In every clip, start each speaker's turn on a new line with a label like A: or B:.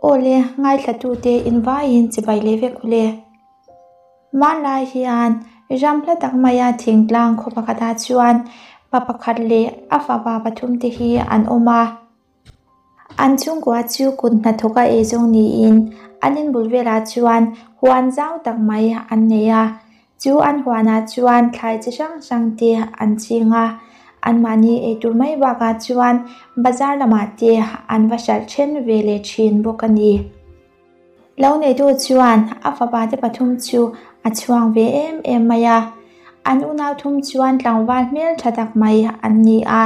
A: Aw le, ngaithlatute invaiin chibai leh vek u le. Hmanlai hian ram hla tak maia thingtlang khaw pakhatah chuan pa pakhat leh a fapa pathumte hi an awm a. An chhungkua chu kut hnathawka eizawng niin an inbul velah chuan huan zau tak mai an nei a. Chu an huanah chuan thlai chi hrang hrang te an ching a, anmahni eitur mai bakah chuan bazar lamah te an va hralh then ve leh thin bawk a ni. Lo neitu chuan a fapa te pathum chu a chhuang ve em em mai a, an unau thum chuan tlangval hmel tha tak mai an ni a.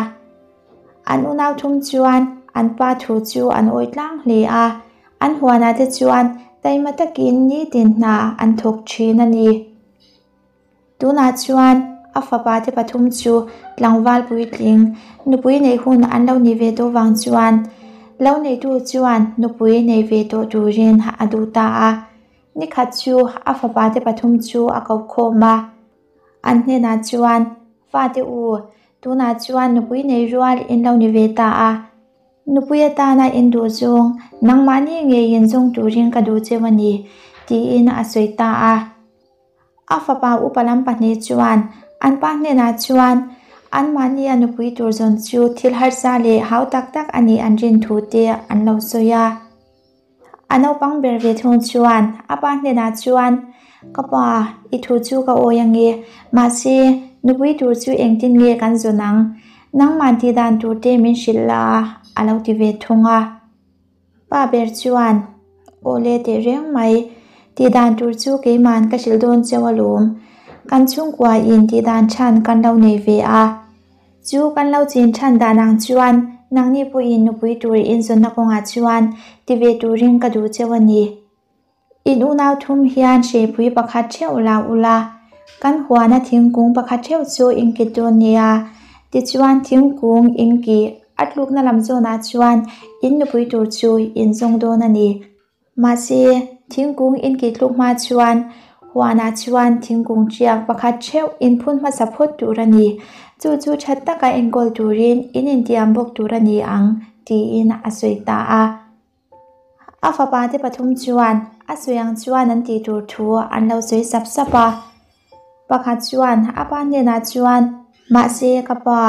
A: An unau thum chuan an pa thu chu an awi tlang hle a, an huanah te chuan taima takin nitin hna an thawk thin a ni. Tunah chuan a fapa te pathum chu tlangval puitling nupui neih hun an lo nih ve tawh vang chuan lo neitu chuan nupui nei ve tawh turin a duh ta a. Nikhat chu a fapa te pathum chu a ko khawm a, an hnenah chuan Fate u, tunah chuan nupui nei rual in lo ni ve ta a. Nupui atana in duh zawng, nangmahni ngeiin zawng turin ka duh cheu a ni, tiin a sawi ta a. A fapa upa lam pahnih chuan an pa hnenah chuan anmahni a nupui tur zawn chu thil harsa leh hau tak tak a nih an rin thu te an lo sawi a. A naupang ber ve thung chuan a pa hnenah chuan, Ka pa, i thu chu ka awi ange, mahse, nupui tur chu engtin nge kan zawn ang? Nangmah tih dan tur te min hrilh la a, a lo ti ve thung a. Pa ber chuan, Aw le teh reng mai, tih dan tur chu keima'n ka hrilh dawn cheu alawm. Kan chhungkua in tih dan chhan kan lo nei ve a. Chu kan lo chin chhan dan ang chuan nangni pawhin nupui tur inzawnna kawngah chuan ti ve turin ka duh cheu a ni. In unau thum hian hreipui pakhat theuh la ula, kan huana thingkung pakhat theuh chu in kit dawn nia. Tichuan thingkung in kih a tlukna lam zawnah chuan in nupui tur chu in zawng dawn a ni. Mahse, thingkung in kih tluk hma chuan huanah chuan thingkung tiak pakhat theuh in phun hmasa phawt tur a ni. Chu chu that taka enkawl turin in intiam bawk tur a ni ang, tiin a sawi ta a. A fapa te pathum chuan a sawi ang chuan an tih tur thu an lo sawi sap sap a. Pakhat chuan a pa hnenah chuan, Mahse ka pa,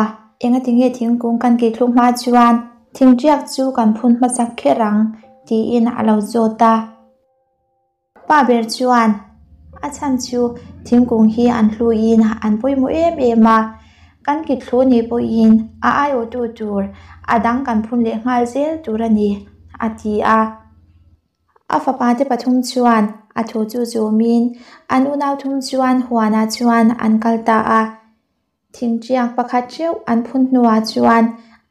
A: engati nge thingkung kan kih thluk hma chuan thingtiak chu kan phun hmasak kher ang? tiin a lo zawt a. Pa ber chuan a chhan chu thingkung hi an hluin an pawimawh em em a, kan kit thlu ni pawhin a aiawhtu tur a dang kan phun leh nghal zel tur a ni, a ti a. A fapa te pathum chuan a thu chu zawmin an unau thum chuan huanah chuan an kal ta a. Thingtiang pakhat theuh an phun hnuah chuan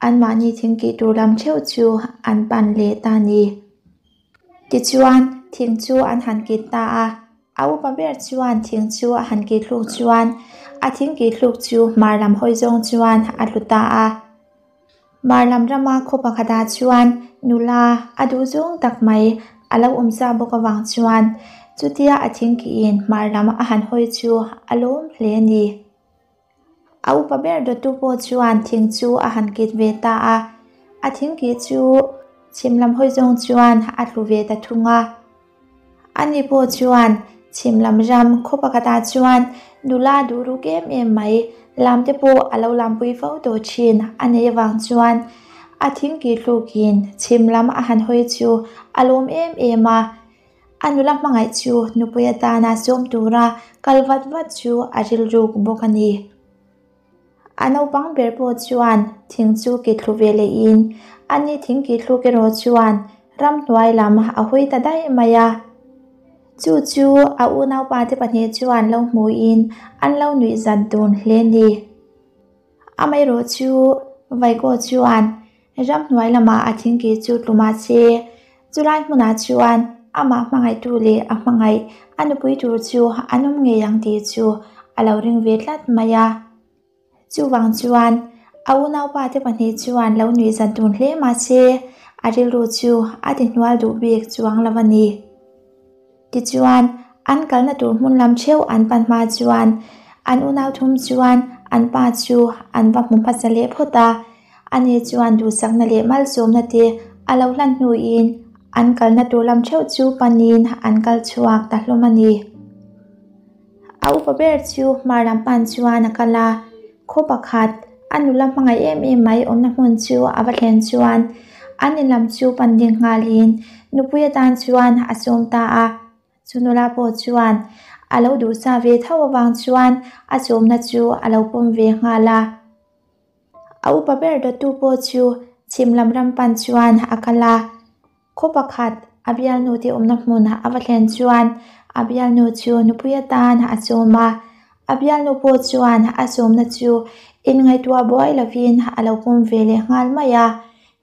A: anmahni thingkih tur lam theuh chu an pan leh ta ni. Tichuan, thing chu an han kit ta a, a upa ber chuan thing chu a han kih thluk chuan a thingkih thluk chu hmar lam hawi zawng chuan a tlu ta a. Hmar lam rama khaw pakhatah chuan nula a duh zawng tak mai a lo awm sa bawk avang chuan chutia a thingkihin hmar lam a han hawi chu a lawm hle a ni. A upa ber dawttu pawh chuan thing chu a han kit ve ta a, a thingkih chu chhim lam hawi zawng chuan a tlu ve ta thung a. Ani pawh chuan chhim lam ram khaw pakhatah chuan nula duh ruk em em mai lam te pawh a lo lampui fo tawh thin a nei avang chuan a thingkih hlukin chhim lam a han hawi chu a lawm em em a. A nula hmangaih chu nupui atana sawm tura kal vat vat chu a rilruk bawk a ni. A naupang ber pawh chuan thing chu ke thlu ve lehin ani thing ke thluk erawh chuan ramhnuai lam a hawi ta daih mai a. Chu chu a unaupa te pahnih chuan lo hmuhin an lo nuih zat dun hle a ni. Amaherawh chu Vaikaw chuan Ramhnuai lamah a thingki chu tlu mah se, chulai hmunah chuan amah hmangaihtu leh a hmangaih a nupui tur chu an awm ngei ang tih chu a lo ring ve tlat mai a. Chuvang chuan a unaupa te pahnih chuan lo nuih zan tun hle mah se, a rilru chu a ti hnual duh bik chuang lo a ni. Tichuan, an kalna tur hmun lam theuh an pan hma chuan an unau thum chuan an pa chu an va hmu hmasa leh phawt a. Ani chuan duhsakna leh malsawmna te a lo hlan hnuin An kalna tur lam theuh chu panin an kal chhuak ta hlawm a ni. A upa ber chu hmar lam pan chuan a kal a, khaw pakhat a nula hmangaih em em mai awmna hmun chu a va thlen chuan an in lam chu pan ding nghalin nupui atan chuan a sawm ta a. Chu nula pawh chuan a lo duhsa ve tho avang chuan a sawmna chu a lo pawm ve nghal a. A upa ber dawttu pawh chu chhim lam ram pan chuan a kal a, khaw pakhat a bialnu te awmna hmun a va thlen chuan a bialnu chu nupui atan a sawm a, a bialnu pawh chuan a sawmna chu inngaihtuah buai lovin a lo pawm ve leh nghal mai a,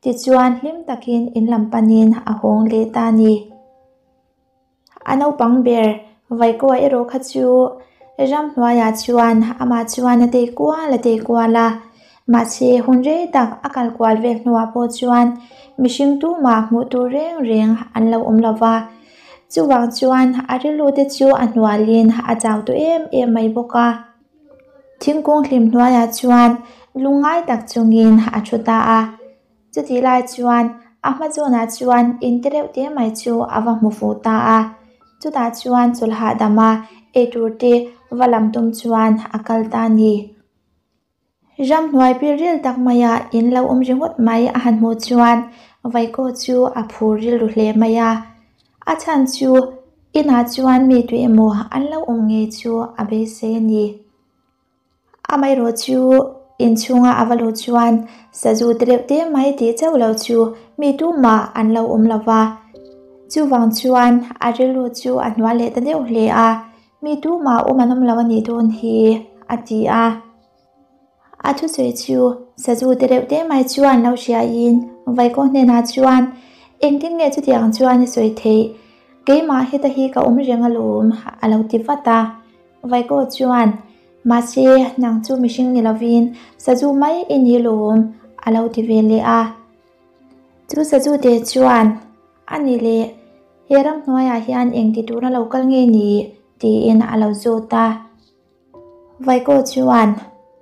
A: tichuan hlim takin in lam panin a hawng leh ta a ni. A naupang ber Vaikawa erawh kha chu ramhnuaiah chuan amah chuan a tei kual a tei kual a, mahse hun rei tak a kal kual vel hnuah pawh chuan mihring tumah hmuh tur reng reng an lo awm lo va. Chuvang chuan a rilru te chu a hnualin a chau tawh em em mai bawk a. Thingkung hlim hnuaiah chuan lungngai tak chungin a thu ta a. Chutih lai chuan a hma zawnah chuan in te reuh te mai chu a va hmu fuh ta a, chutah chuan chawlh hahdama eitur te va lam tum chuan a kal ta a ni. Ramhnuai pil ril tak maia in lo awm ringawt mai a han hmuh chuan Vaikaw chu a phur rilru hle mai a, a chhan chu inah chuan mi tui emaw an lo awm ngei chu a beisei a ni. Amaherawh chu inchhunga a va luh chuan sazu te reuh te mai tih chauh lo chu mi tumah an lo awm lo va. Chuvang chuan a rilru chu a hnual leh ta deuh hle a, mi tumah awm an awm lo a nih dawn hi a ti a. A thusawi chu sazu te reuh te mai chuan lo hriain Vaikaw hnenah chuan engtin nge chutiang chuan i sawi theih, keimah heta hi ka awm reng alawm a lo ti vat a. Vaikaw chuan, Mahse, nang chu mihring ni lovin sazu mai i ni lawm, a lo ti ve leh a. Chu sazu te chuan, A ni le, he ramhnuaiah hian eng ti tura lo kal nge ni? tiin a lo zawt a. Vaikaw chuan,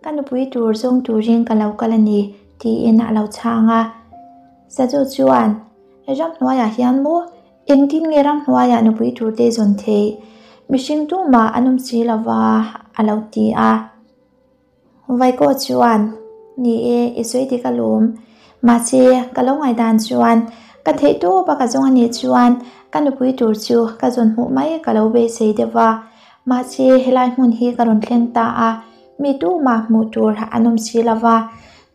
A: Ka nupui tur zawng turin ka lo kal a ni, tiin a lo chhang a. Sazu chuan, Ramhnuaiah hian maw Engtin nge ramhnuaiah nupui turte zawn theih? Mihring tumah an awm si lo va, a lo ti a. Vaikaw chuan, Ni e, i sawi dik alawm. Mahse, ka lo ngaihdan chuan ka theih tawp a ka zawng a nih chuan ka nupui tur chu ka zawn hmuh mai ka lo beisei deuh va. Mahse, helai hmun hi ka rawn thleng ta a, mi tumah hmuh tur an awm si lo va.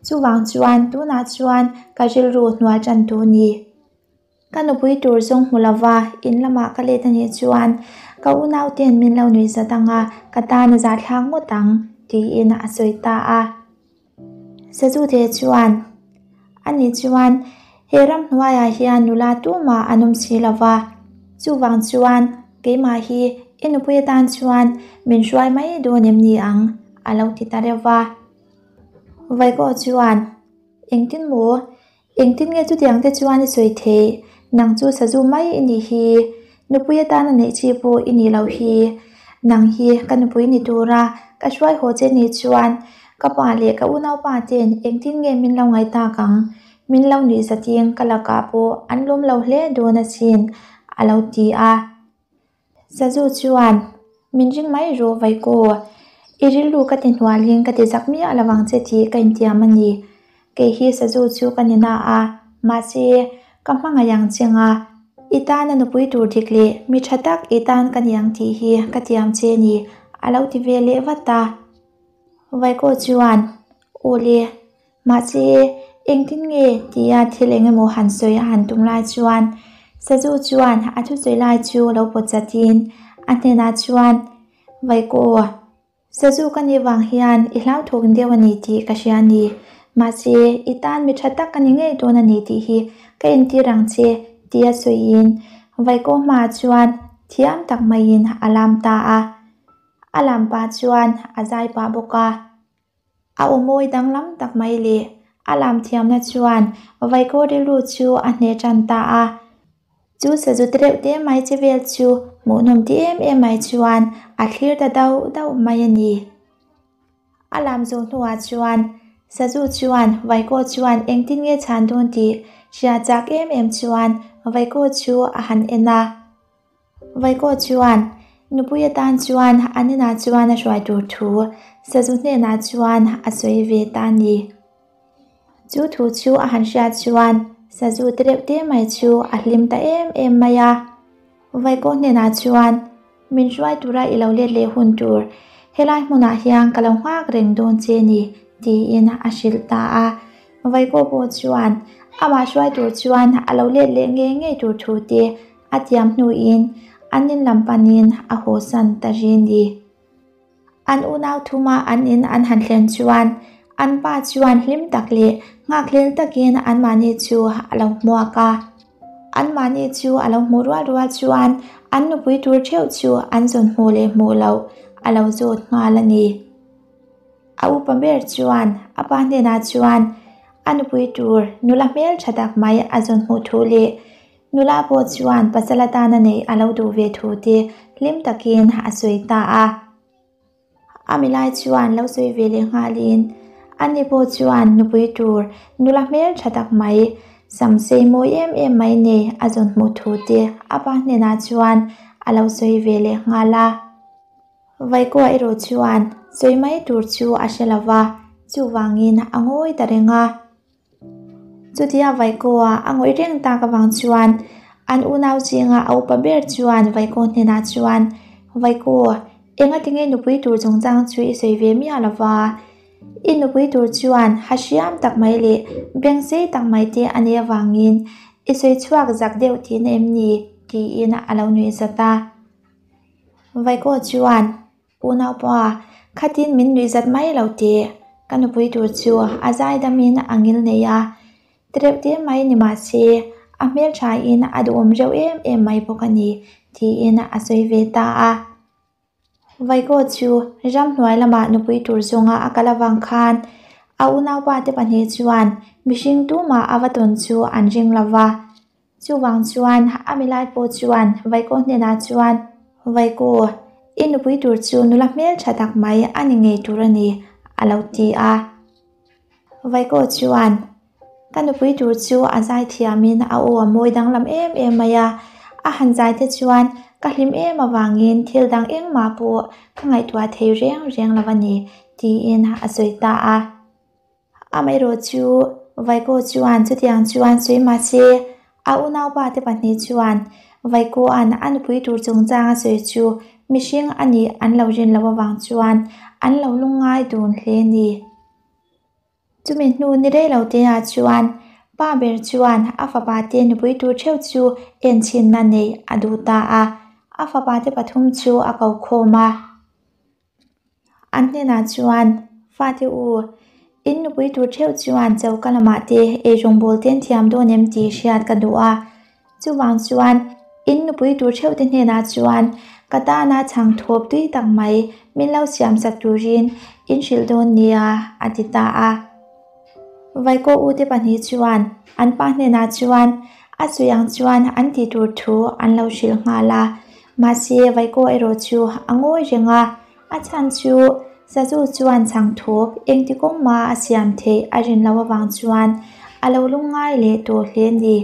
A: Chuvang chuan tunah chuan ka rilru hnual tan tur ni. Ka nupui tur zawng hmu lova in lamah ka let a nih chuan ka unau ten min lo nuih zat ang a, ka tan a zahthlak ngawt ang, tiin a sawi ta a. Sazute chuan, A nih chuan he ramhnuaiah hian nula tumah an awm si lova, chuvang chuan keimah hi i nupui atan chuan min hruai mai dawn em ni ang, a lo ti ta reuh va. Vaikaw chuan, Engtin maw? Engtin nge chutiang te chuan i sawi theih? Nang chu sazu mai i nih hi. Nupui atana neih chi pawh i nih loh hi. Nang hi ka nupui ni tura ka hruai haw che nih chuan ka pa leh ka unaupa ten engtin nge min lo ngaih tak ang? Min lo nuih zatin ka lakah pawh an lawm lo hle dawn asin, a lo ti a. Sazu chuan, Min ring mai rawh Vaikaw, i rilru ka ti hnualin ka ti zak miah lo ang che tih ka intiam a ni. Kei hi Sazu chu ka ni na a, mahse, ka hmangaih ang che nga, i tana nupui tur dik leh mi tha tak i tan ka ni ang tih hi ka tiam che ni, a lo ti ve leh vat a. Vaikaw chuan, Aw le, Mahse, engtin nge tia thil eng emaw han sawi a han tum lai chuan Sazu chuan a thusawi lai chu lo pawt chatin a hnenah chuan, Vaikaw, Sazu ka nih vang hian i hlauthawk deuh a ni tih ka hria a ni. Mahse, i tan mi tha tak ka ni ngei dawn a ni tih hi ka entir ang che, tia sawiin Vaikaw hmaah chuan thiam tak maiin a lam ta a. A lam pah chuan a zai pah bawk a. A aw mawi danglam tak mai leh a lam thiamna chuan Vaikaw rilru chu a hneh tan ta a. Chu sazu te reuh te mai che vel chu hmuhnawm ti em em mai chuan a thlir ta dauh dauh mai a ni. A lam zawh hnuah chuan Sazu chuan Vaikaw chuan engtin nge chhan dawn tih hria chak em em chuan Vaikaw chu a han en a. Vaikaw chuan nupui atan chuan an inah chuan a hruai tur thu Sazu hnenah chuan a sawi ve ta a ni. Chu thu chu a han hriat chuan Sazu te reuh te mai chu a hlim ta em em mai a. Vaikaw hnenah chuan Min hruai tura i lo let leh hun tur helai hmunah hian ka lo nghak reng dawn che ni, tiin a hrilh ta a. Vaikaw pawh chuan amah hruai tur chuan a lo let leh ngei ngei tur thu te a tiam hnuin an in lam panin a hawsan ta ri ni. An unau thuma an in an han thlen chuan an pa chuan hlim tak leh nghakhlel takin anmahni chu a lo hmuak a. Anmahni chu a lo hmuh rual rual chuan an nupui tur theuh chu an zawn hmuh leh hmuh loh a lo zawt nghal a ni. A upa ber chuan a pa hnenah chuan a nupui tur nula hmeltha tak mai a zawn hmuh thu leh Nula pawh chuan pasal atana neih a lo duh ve thu te hlim takin a sawi ta a. A milai chuan lo sawi ve leh nghalin ani pawh chuan nupui tur nula hmel tha tak mai, sam sei mawi em em mai nei a zawn hmuh thu te a pa hnenah chuan a lo sawi ve leh nghal a. Vaikaw erawh chuan sawi mai tur chu a hre lo va, chuvangin a ngawi ta reng a. Chutia Vaikaw-a a ngawih reng tak avang chuan an unau zinga a upa ber chuan Vaikaw hnenah chuan, Vaikaw, enga tinge nupui tur chungchang chu i sawi ve miah lo va? I nupui tur chuan ha hriam tak mai leh beng sei tak mai te a nih avangin i sawi chhuak zak deuh tihna em ni? tiin a lo nuih zat a. Vaikaw chuan. Unaupa, khatin min nuih zat mai lo teh. Ka nupui tur chu a zaidamin a ngil nei a, tireuh te mai ni mah se, a hmelthain a duhawm reuh em em mai bawk a ni, tiin a sawi ve ta a. Vaikaw chu ramhnuai lamah nupui tur zawnga a kal avang khan a unaupa te pahnih chuan mihring tumah a va tawn chu an ring lo va. Chuvang chuan a milai pawh chuan Vaikaw hnenah chuan, Vaikaw, i nupui tur chu nula hmel tha tak mai a ni ngei tur a ni, a lo ti a. Vaikaw chuan, Ka nupui tur chu a zai thiamin a aw a mawi danglam em em mai a, a han zai te chuan ka hlim em avangin thil dang engmah pawh ka ngaihtuah thei reng reng lo a ni, tiin a sawi ta a. Amaherawh chu Vaikaw chuan chutiang chuan sawi mah se, a unaupa te pahnih chuan Vaikaw-a'n a nupui tur chungchang a sawi chu mihring a nih an lo rin loh avang chuan an lo lungngai dun hle a ni. Chumi hnu ni rei lo te ah chuan pa ber chuan a fapa te nupui tur theuh chu enchhinna neih a duh ta a, a fapa te pathum chu a ko khawm a. An hnenah chuan, Fate u, in nupui tur theuh chuan choka lamah te eirawngbawl te an thiam dawn em tih hriat ka duh a. Chuvang chuan, in nupui tur theuh te hnenah chuan ka tana chhang thawp tui tak mai min lo siamsak turin in hrilh dawn nia, a ti ta a. Vaikaw ute pahnih chuan an pa hnenah chuan a sawi ang chuan an tih tur thu an lo hrilh nghal a, mahse Vaikaw erawh chu a ngawi reng a, a chhan chu Sazu chuan chhang thawp engti kawng mah a siam theih a rin loh avang chuan a lo lungngai leh tawh hle a ni.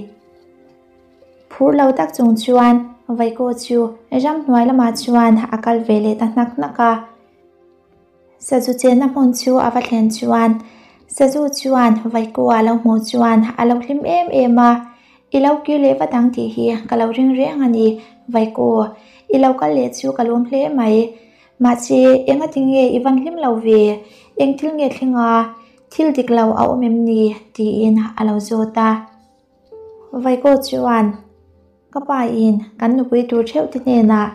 A: Phur lo tak chung chuan Vaikaw chu ramhnuai lamah chuan a kal ve leh ta hnak hnak a. Sazu chenna hmun chu a va thlen chuan Sazu chuan Vaikaw a lo hmuh chuan a lo hlim em em a, I lo kir leh vat ang tih hi ka lo ring reng a ni Vaikaw, i lo kal leh chu ka lawm hle mai. Mahse enga tinge i van hlim lo ve, eng thil nge thleng a, thil dik lo a awm em ni? tiin a lo zawt a. Vaikaw chuan Ka pa in kan nupui tur theuh te hnenah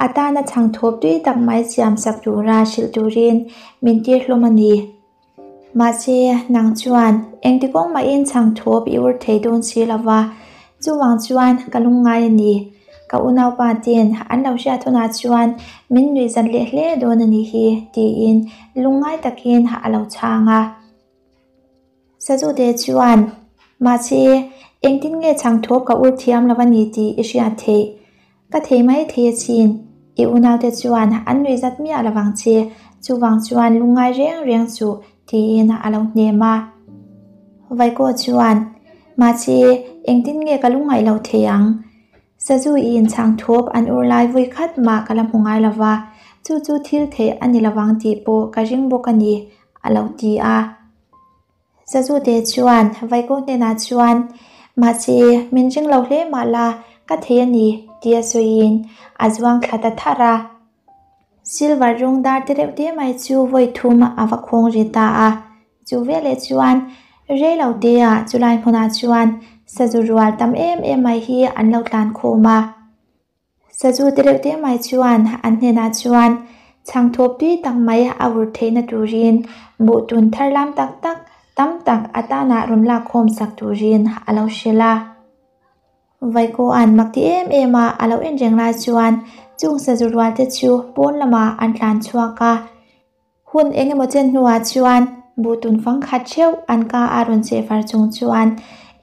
A: a tana chhang thawp tui tak mai siam sak tura hrilh turin min tir hlawm a ni. Mahse, nang chuan engti kawng mahin chhang thawp i ur thei dawn si lo va, chuvang chuan ka lungngai a ni. Ka unaupa ten an lo hriat hunah chuan min nuihzat leh hle dawn a nih hi, tiin lungngai takin a lo chhang a. Sazute chuan, Mahse, engtin nge chhang thawp ka ur thiam lo a ni tih i hriat theih? Ka thei mai thei asin. I unaute chuan an nuihzat miah lo vang che, chuvang chuan lungngai reng reng suh, tiin a lo hnem a. Vaikaw chuan, Mahse, engtin nge ka lungngaih lo thei ang? Sazu in chhangthawp an ur lai vui khat mah ka la hmu ngai lo va, chu chu thil theih a ni lovang tih pawh ka ring bawk a ni, a lo ti a. Sazute chuan Vaikaw hnenah chuan, Mahse, min ring lo hle mah la, ka thei a ni, tia sawiin a zuang thla ta tharh a. Silver rawng dar te reuh te mai chu vawi thum a va khawng ri ta a. Chu veleh chuan rei lo te ah chulai hmunah chuan sazu rual tam em em mai hi an lo tlan khawm a. Sazu te reuh te mai chuan an hnenah chuan chhangthawp tui tak mai a ur theihna turin buh tun thar lam tak tak tam tak a tanah rawn lak khawm sak turin a lo hrilh a. Vaikaw-a'n mak ti em em a a lo en reng lai chuan chung sazu rual te chu pawn lamah an tlan chhuak a. Hun eng emaw chen hnuah chuan buhtun fang khat theuh an ka a rawn cheh far chung chuan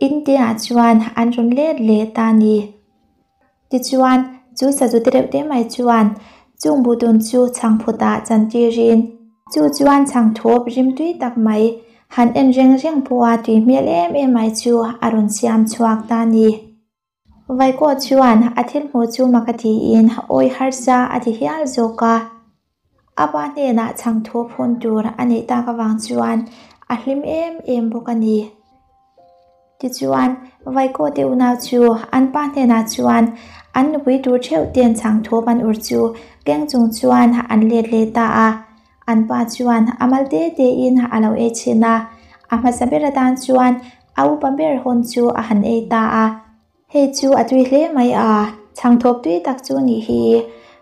A: in te ah chuan an rawn let leh ta a ni. Tichuan chu sazu te reuh te mai chuan chung buhtun chu chhangphut ah chantirin chu chuan chhangthawp rimtui tak mai Han en reng reng pawha tui hmel em em mai chu a rawn siam chhuak ta a ni. Vaikaw chuan a thil hmuh chu mak a tiin awi harsa a ti hial zawk a. A pa hnenah chhang thu phun tur a neih tak avang chuan a hlim em em bawk a ni. Tichuan, Vaikaw te unau chu an pa hnenah chuan an nupui tur theuh ten chhang thu an ur chu keng chung chuan an let leh ta a. An pa chuan a mal te te in a lo ei chhin a, a hmasa ber atan chuan a upa ber hawn chu a han ei ta a. Hei chu a tui hle mai a, chhangthawp tui tak chu nih hi.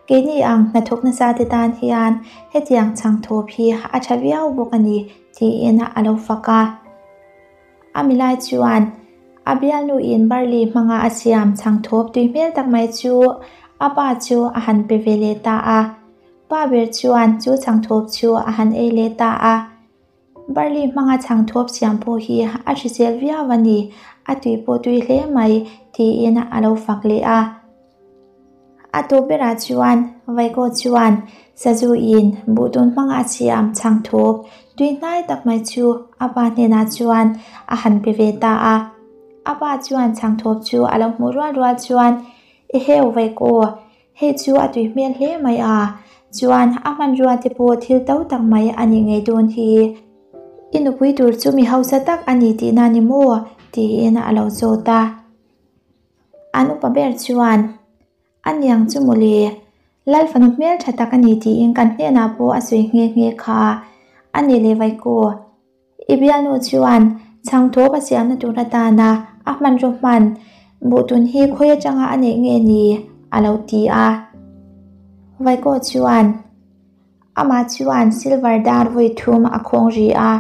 A: Keini ang hnathawk nasa te tan hian hetiang chhangthawp hi a tha viau bawk a ni, tiin a lo fak a. A milai chuan a bialnu in barley hmanga a siam chhangthawp tui hmel tak mai chu a pa chu a han pe ve leh ta a. Pa ber chuan chu chhangthawp chu a han ei leh ta a. Barley hmanga chhangthawp siam pawh hi a hrisel viau a ni, a tui pawh tui hle mai, tiin a lo fak leh a. A tawp berah chuan Vaikaw chuan sazu in buhtun hmanga a siam chhangthawp tui hnai tak mai chu a pa hnenah chuan a han pe ve ta a. A pa chuan chhangthawp chu a lo hmuh rual rual chuan, Eheu Vaikaw, Hei chu a tui hmel hle mai a, chuan a hmanrua te pawh thil to tak mai a nih ngei dawn hi. I nupui tur chu mi hausa tak a ni tihna ni maw? tiin a lo zawt a. An upa ber chuan, A niang chu mawle, Lal fanu hmel tha tak a ni tiin kan hnenah pawh a sawi nghe nghe kha a ni leh Vaikaw. I bialnu chuan chhangthawp a siamna tur atana a hmanraw hman buhtun hi khawi atanga a neih nge ni? a lo ti a. Vaikaw chuan amah chuan silver dar vawi thum a khawng ri a,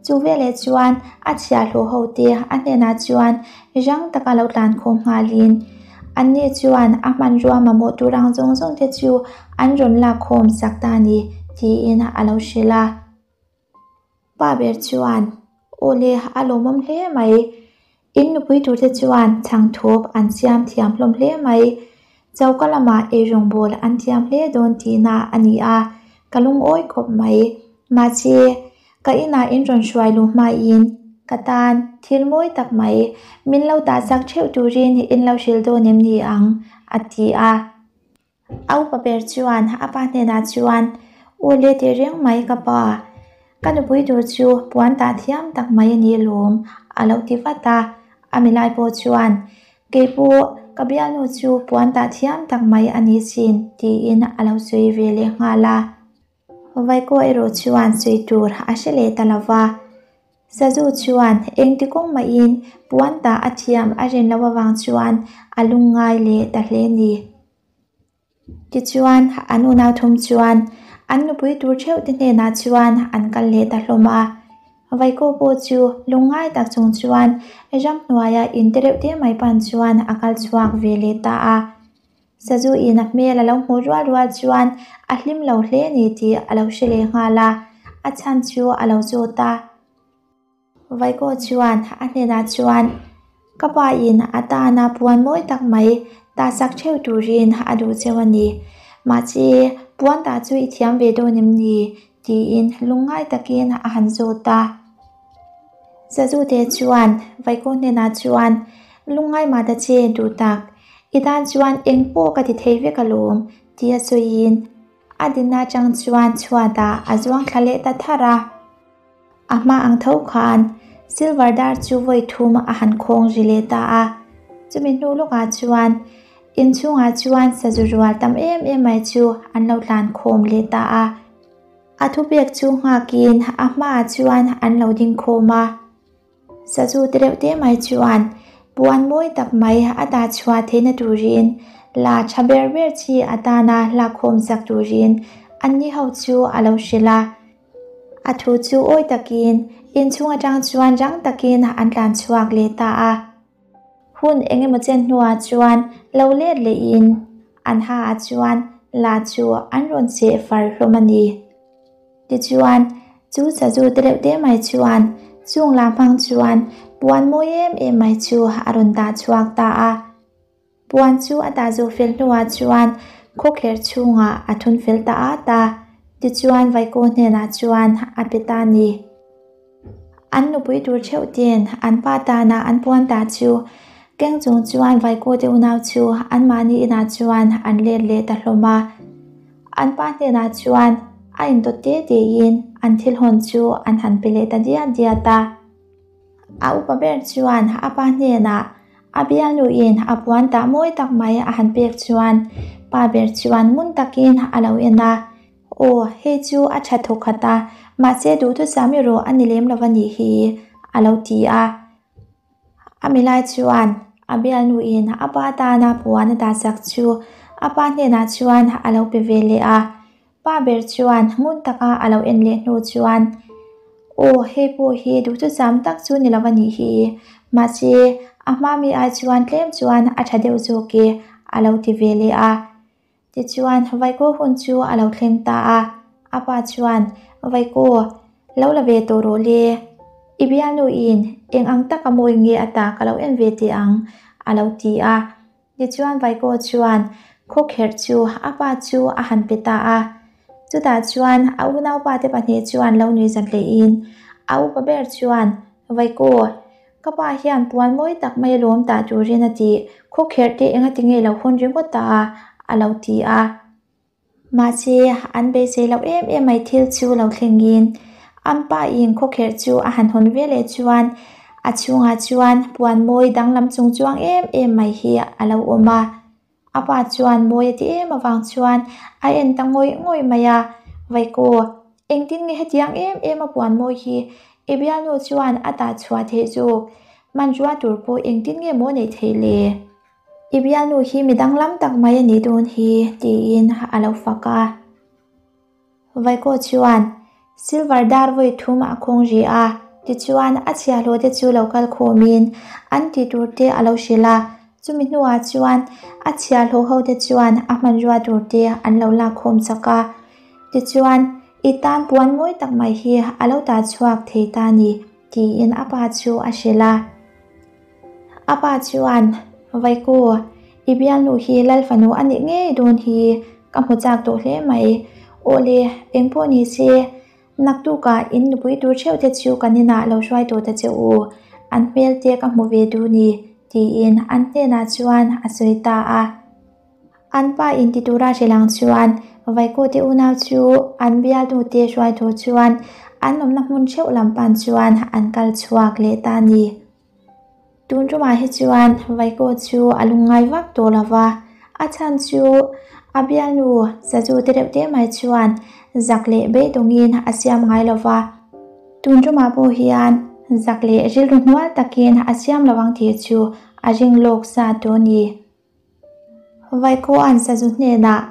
A: chu veleh chuan a chhiahhlawh ho te a hnenah chuan rang taka lo tlan khawm nghalin anni chuan a hmanrua mamawh tur ang zawng zawng te chu an rawn lak khawm sak ta a ni tiin a lo hrilh a. Pa ber chuan, Aw le, a lawmawm hle mai. In nupui turte chuan chhangthawp an siam thiam hlawm hle mai. Choka lamah eirawngbawl an thiam hle dawn tihna a ni a, ka lungawi khawp mai. Mahse, ka inah in rawn hruai luh hmain ka tan thil mawi tak mai min lo tahsak theuh turin in lo hrilh dawn em ni ang? a ti a. A upa ber chuan a pa hnenah chuan, U le teh reng mai ka pa, ka nupui tur chu puan tah thiam tak mai a ni lawm, a lo ti vat a. A milai pawh chuan, Kei pawh ka bialnu chu puan tah thiam tak mai a ni sin, tiin a lo sawi ve leh nghal a. Vaikaw erawh chuan sawi tur a hre leh ta lo va. Sazu chuan engti kawng mahin puan tah a thiam a rin loh avang chuan a lungngai leh ta hle ni. Tichuan an unau thum chuan an nupui tur theuh te hnenah chuan an kal leh ta hlawm a. Vaikaw pawh chu lungngai tak chung chuan ramhnuaia in te reuh te mai pan chuan a kal chhuak ve leh ta a. Sazu in a hmel a lo hmuh rual rual chuan a hlim lo hle ni tih a lo hre leh nghal a, a chhan chu a lo zawt a. Vaikaw chuan a hnenah chuan, Ka pa in a tana puan mawi tak mai tahsak theuh turin a duh cheu a ni. Mahse, puan tah chu i thiam ve dawn em ni? Tiin lungngai takin a han zawt a. Sazute chuan Vaiko hnenah chuan, Lungngai mah ta che duh tak, i tan chuan eng pawh ka ti thei vek alawm, tia sawiin a dinna atang chuan chhuatah a zuang thla leh ta thar a. A hma ang tho khan Silver dar chu vawi thum a han khawng ri leh ta a. Chumi hnu lawkah chuan inchhungah chuan sazu rual tam em em mai chu an lo tlan khawm leh ta a. A thupek chu nghakin a hmaah chuan an lo ding khawm a. Sazu te reuh te mai chuan puan mawi tak mai a dah chhuah theihna turin la tha ber ber chi atana lakkhawm chak turin anni ho chu a lo hrilh a. A thu chu awi takin inchhung atang chuan rang takin an tlan chhuak leh ta a. Hun eng emaw chen hnuah chuan lo let lehin an ha ah chuan la chu an rawn cheh far hlawm a ni. Tichuan, chu sazu te reuh te mai chuan chung la hmang chuan puan mawi em em mai chu a rawn dah chhuak ta a. Puan chu a dah zawh fel hnuah chuan khawkherh chhungah a thun fel ta at a, tichuan Vaikaw hnenah chuan a pe ta a ni. An nupui tur theuh ten an pa tana an puan ta chu keng chung chuan Vaikaw te unau chu anmahni inah chuan an let leh ta hlawm a. An pa hnenah chuan a indawt te tein an thil hawn chu an han pe leh ta diat diat a. A upa ber chuan a pa hnenah a bialnuin a puan tah mawi tak mai a han pek chuan pa ber chuan ngun takin a lo en a, Aw, hei chu a tha thawk khat a, mahse duhthusam erawh a ni lem lo a nih hi, a lo ti a. A milai chuan a bialnuin a pa tana puan a dahsak chu a pa hnenah chuan a lo pe ve leh a. Pa ber chuan ngun taka a lo en leh hnu chuan, Aw, hei pawh hi duhthusam tak chu ni lo a nih hi, mahse a hma mi ai chuan tlem chuan a tha deuh zawk e, a lo ti ve leh a. Tichuan, Vaikaw hun chu a lo thleng ta a, a pa chuan, Vaikaw, lo la ve tawh rawh le. I bialnuin eng ang taka mawi nge a ta ka lo en ve teh ang, a lo ti a. Tichuan Vaikaw chuan khawkherh chu a pa chu a han pe ta a. Chutah chuan a unaupa te pahnih chuan lo nui zat lehin a upa ber chuan, Vaikaw, Ka pa hian puan mawi tak mai alawm tah turin a ti, khawkherh te enga ti nge lo hawn ringawt ta a, a lo ti a. Mahse, an beisei loh em em mai thil chu lo thlengin an pa in khawkherh chu a han hawn ve leh chuan a chhungah chuan puan mawi danglam chung chuang em em mai hi a lo awm a. A pa chuan mawi a ti em avang chuan a en ta ngawih ngawih mai a, Vaikaw, engtin nge hetiang em em a puan mawi hi i bialnu chuan a tah chhuah theih zawk? Hmanrua tur pawh engtin nge maw neih theih le? I bialnu hi mi danglam tak mai a nih dawn hi, tiin a lo fak a. Vaikaw chuan silver dar vawi thum a khawng ri a, tichuan a chhiahhlawh te chu lo kal khawmin an tih tur te a lo hrilh a, chumi hnuah chuan a chhiahhlawh ho te chuan a hmanrua tur te an lo lak khawm chak a, tichuan i tan puan mawi tak mai hi a lo tah chhuak thei ta ni tiin a pa chu a hrilh a. A pa chuan, Vaikaw, i bialnu hi Lalfanu a nih ngei dawn hi, ka hmu chak tawh hle mai. Awle, engpawh ni se, naktukah in nupui tur theuh te chu kan inah lo hruai tawh ta che u, an hmel te ka hmu ve duh ni, tiin an hnenah chuan a sawi ta a. An pa inti tura hre lang chuan Vaikaw te unau chu an bialnu te hruai tur chuan an awmna hmun theuh lam pan chuan an kal chhuak leh ta a ni. Tun tumah hi chuan Vaikaw chu a lungngai vak tawh lo va, a chhan chu a bialnu Sazu te reuh te mai chuan zak leh beidawngin a siam ngai lo va. Tun tumah pawh hian zak leh rilru hnual takin a siam lo ang tih chu a ring lawk sa tawh a ni. Vaikuan Sazu hnenah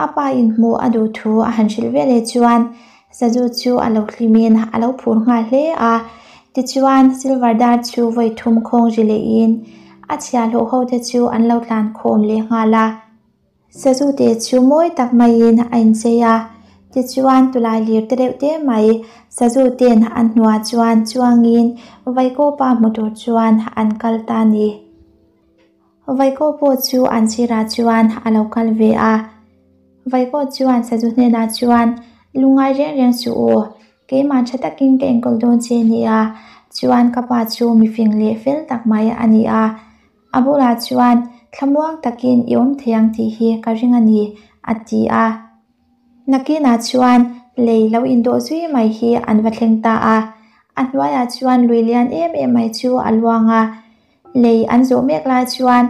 A: a pa inhmuh a duh thu a han hrilh ve leh chuan Sazu chu a lo hlimin a lo phur nghal hle a. Tichuan Silver dar chu vawi thum khawng ri lehin a chhiahhlawh ho te chu an lo tlan khawm leh nghal a. Sazu te chu mawi tak maiin a inchei a. Tichuan tulai lir te deuh te mai Sazu ten an hnuah chuan chuangin Vaikaw pa hmu tur chuan an kal ta a ni. Vaikaw pawh chu an sirah chuan a lo kal ve a. Vaikaw chuan Sazu hnenah chuan, Lungngai reng reng suh aw, keimah tha takin ka enkawl dawn che nia, chuan ka pa chu mifing leh fel tak mai a ni a, a bulah chuan thlamuang takin i awm thei ang tih hi ka ring a ni, a ti a. Nakinah chuan lei lo indawh zui mai hi an va thleng ta a, a hnuaiah chuan lui lian em em mai chu a luang a, lei an zawh mek lai chuan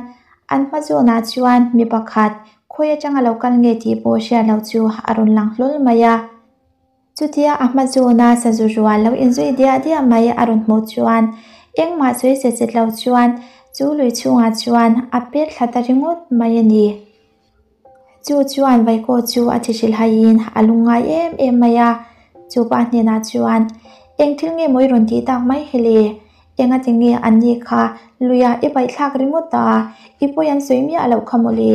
A: an hma zawnah chuan mi pakhat khawi atanga lo kal nge tih pawh hriat loh chu a rawn lang hlawl mai a. Chutia a hma zawna sazu rual lo inzui diah diah mai a rawn hmuh chuan engmah sawi set set lo chuan chu lui chhungah chuan a pet thla ta ringawt mai a ni. Chu chuan Vaikaw chu a thi hrilh haiin a lungngai em em mai a, chu pa hnenah chuan, Eng thil nge maw i rawn tih tak mai hi le? Engati nge an ni kha luiah i paihthlak ringawt a, i pawi an sawi miah loh kha maw le?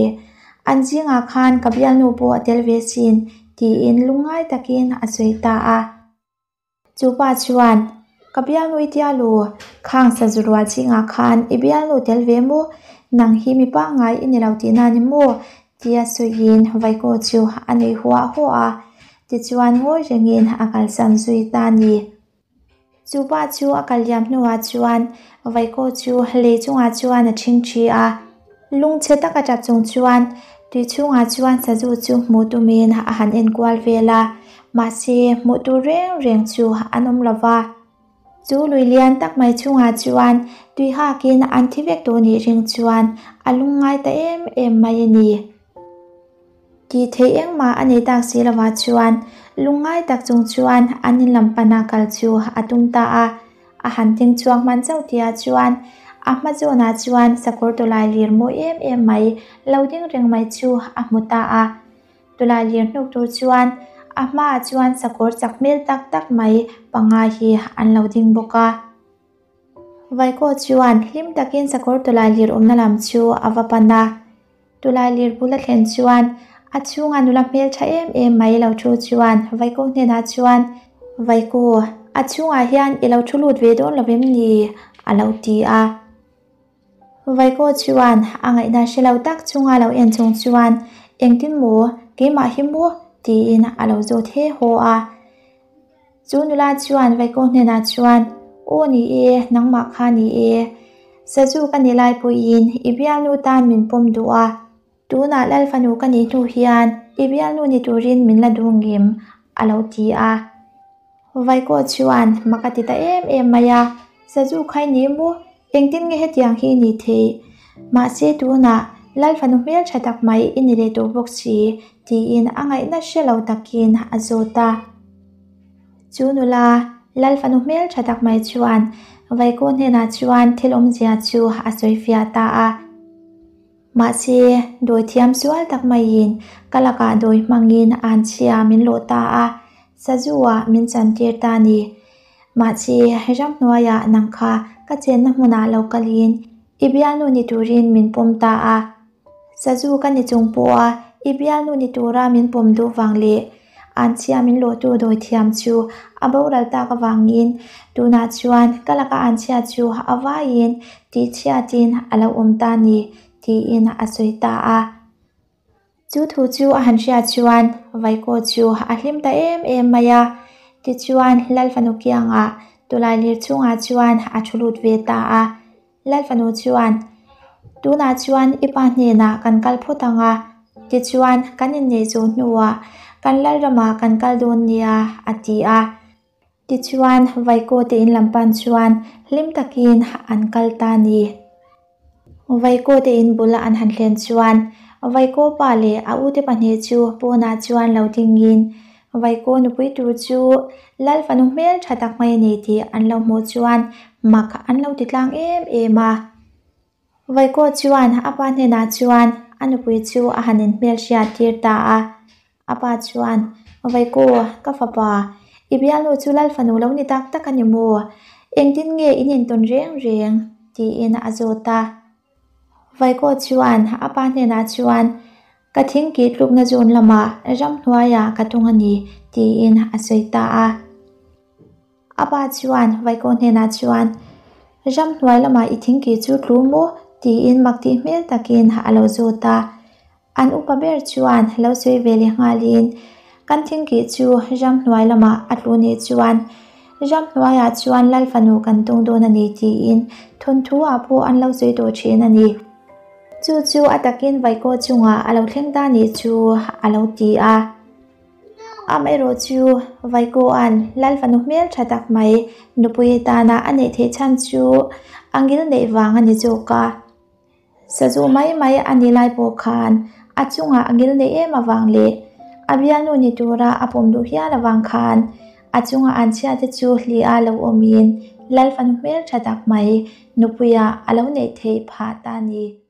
A: An zingah khan ka bialnu pawh a tel ve sin, tiin lungngai takin a sawi ta a. Chu pa chuan, Ka bialnu i tia lu, khang sazu rual chingah khan i bialnu tel ve maw? Nang hi mi pangngai i ni lo tihna ni maw? tia sawiin Vaikaw chu a nui huah huah a, tichuan ngawi rengin a kalsan zui ta a ni. Chu pa chu a kal liam hnuah chuan Vaikaw chu lei chungah chuan a ṭhingṭhi a, lungchhe taka ṭap chung chuan tui chhungah chuan sazu chu hmuh tumin a han enkual vel a, mahse hmuh tur reng reng chu an awm lo va. Chu lui lian tak mai chhungah chuan tui hakin an thi vek tawh nih ring chuan a lungngai ta em em mai a ni. Tih theih engmah a nei tak si lovah chuan lungngai tak chung chuan an in lam pana kal chu a tum ta a. A han ding chhuak hman chauh tihah chuan a hma zawnah chuan sakawr tawlai lir mawi em em mai lo ding reng mai chu a hmu ta a. Tawlai lir hnuk tur chuan a hmaah chuan sakawr chak hmel tak tak mai panga hi an lo ding bawk a. Vaikaw chuan hlim takin sakawr tawlai lir awmna lam chu a va pan a. Tulai lir bul a thlen chuan a chhunga nula hmel tha em em mai lo thu chuan Vaikaw hnenah chuan, Vaikaw, a chhungah hian i lo thu lut ve dawn lo vem ni? a lo ti a. Vaikaw chuan a ngaihna hre lo tak chunga lo en chung chuan, Engtin maw, keimah hi maw? tiin a lo zawt he haw a. Chu nula chuan Vaikaw hnenah chuan, Aw ni e, nangmah kha ni e. Sazu ka ni lai pawhin i bialnu tan min pawm duh a, tunah Lal fanu ka nih hnu hian i bialnu ni turin min la duh ngim, a lo ti a. Vaikaw chuan mak a ti ta em em mai a, Sazu kha i ni maw? Engtin nge hetiang hi i nih theih? Mahse tunah Lal fanu hmeltha tak mai i ni leh tawh bawk si, tiin a ngaihna hre lo takin a zawt a. Chu nula Lal fanu hmeltha tak mai chuan Vaikaw hnenah chuan thil awmzia chu a sawi fiah ta a. Mahse, dawi thiam sual tak maiin ka lakah dawi hmangin anchhia min lawh ta a, sazu-ah min chantir ta a ni. Mahse, ramhnuaiah nang kha ka chenna hmunah lo kalin i bialnu ni turin min pawm ta a. Sazu ka ni chung pawha i bialnu ni tura min pawm duh vang leh anchhia min lawhtu dawi thiam chu a boral tak avangin tunah chuan ka laka anchhia chu a vaiin tihchhiatin a lo awm ta ni tiin a sawi ta a. Chu thu chu a han hriat chuan Vaikaw chu a hlim ta em em mai a, tichuan Lal fanu kiangah tawlai lir chungah chuan a thu lut ve ta a. Lal fanu chuan, Tunah chuan i pa hnenah kan kal phawt ang a, tichuan kan inneih zawh hnuah kan lal ramah kan kal dawn nia, a ti a. Tichuan Vaikaw te in lam pan chuan hlim takin an kal ta ni. Vaikaw te in bula an han hlen chuan Vaikaw pa leh a ute pahnih chu pawnah chuan lo dingin Vaikaw nupui tur chu Lal fanu hmel tha tak mai a ni tih an lo hmuh chuan mak an lo ti tlang em em a. Vaikaw chuan a pa hnenah chuan a nupui chu a han inhmel hriat tir ta a. A pa chuan, Vaikaw, ka fapa, i bialnu chu Lal fanu lo ni tak tak a ni maw? Engtin nge in intawn reng reng? tiin a zawt a. Vaikaw chuan a pa hnenah chuan, Ka thingkih tlukna zawn lamah ramhnuaiah ka tung a ni, tiin a sawi ta a. A pa chuan Vaikaw hnenah chuan, Ramhnuai lamah i thingkih chu tlu maw? tiin mak tih hmel takin a lo zawt a. An upa ber chuan lo sawi ve leh nghalin, Kan thingkih chu ramhnuai lamah a tlu nih chuan ramhnuaiah chuan Lal fanu kan tung dawn a ni tiin thawnthu ah pawh an lo sawi tawh thin a ni. Chu chu a takin Vaikaw chungah a lo thleng ta nih chu a lo ti a. Amaherawh chu Vaikaw-a'n Lal fanu hmel tha tak mai nupui atana a neih theih chhan chu a ngil neih vang a ni zawk a. Sazu mai mai a ni lai pawh khan a chungah a ngil neih em avang leh a bialnu ni tura a pawm duh hial avang khan a chunga an chhiate chu hliah lo awmin Lal fanu hmel tha tak mai nupuiah a lo neih theih phah ta a ni.